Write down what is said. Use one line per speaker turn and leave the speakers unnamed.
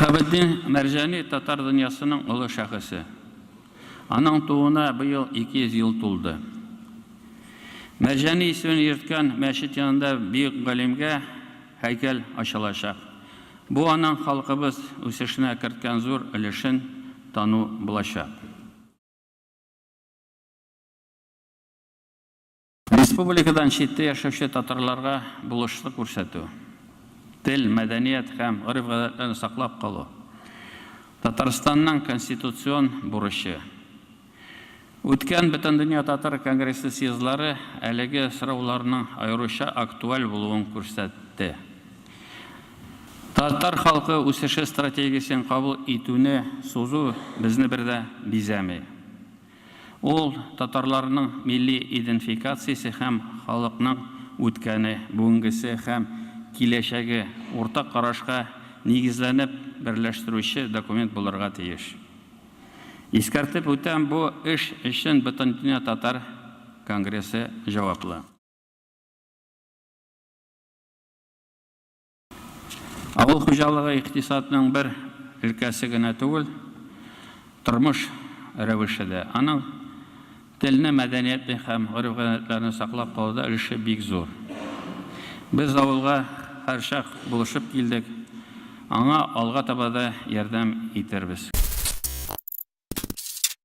Шиһабетдин Мәрҗани татар дөньясының олы шәхесе. Аның тууына быел 200 ел тулды. Мәрҗани исемен йөрткән мәчет янында бөек галимгә һәйкәл ачылачак. Бу аның халкыбыз үсешенә керткән зур өлешен тану булачак. Республикадан читтә яшәүче татарларга булышлык күрсәтү, тел, мәдәният һәм гореф-гадәтләрне саклап калу, Татарстанның конституцион бурычы. Үткән Бөтендөнья татар конгрессы съездлары әлеге сорауларның аеруча актуаль булуын күрсәтте. Татар халкы үсеше стратегиясен кабул итүне сузу безне бер дә бизәми. Ул татарларның милли идентфикациясе һәм халыкның үткәне, бүгенгесе һәм киләчәге уртак карашка нигезләнеп берләштерүче документ булырга тиеш. Искәртеп үтәм, бу эш өчен Бөтендөнья татар конгрессы җаваплы. Авыл хуҗалыгы икътисадның бер өлкәсе генә түгел, тормыш рәвеше дә. Аның телне, мәдәниятне һәм гореф-гадәтләрне саклап калуда өлеше бик зур. Без авылга һәрчак булышып килдек, аңа алга таба да ярдәм итербез.